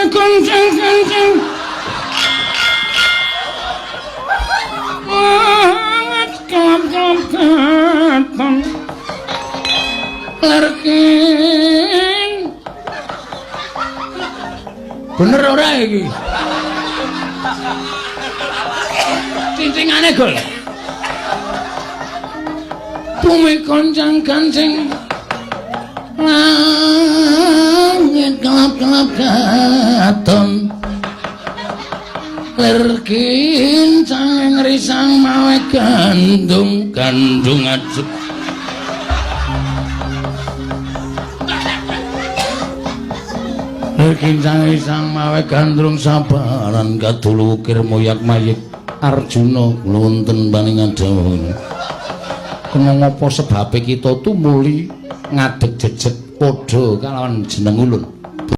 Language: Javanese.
Goncang kancing. Langit kelap-kelap katon. Lerkin. Bener ora iki? Cincingane gol. Bumi goncang kancing. Langit kelap-kelap katon. Lir kincang risang mawe gandung gandung ajeg. Lir kincang risang mawe gandrung sabaran kadulu ukir moyak mayik Arjuna wonten paningan dawuh. Kena ngapa sebabe kita tumuli ngadeg jejeg padha kalawan jeneng ulun.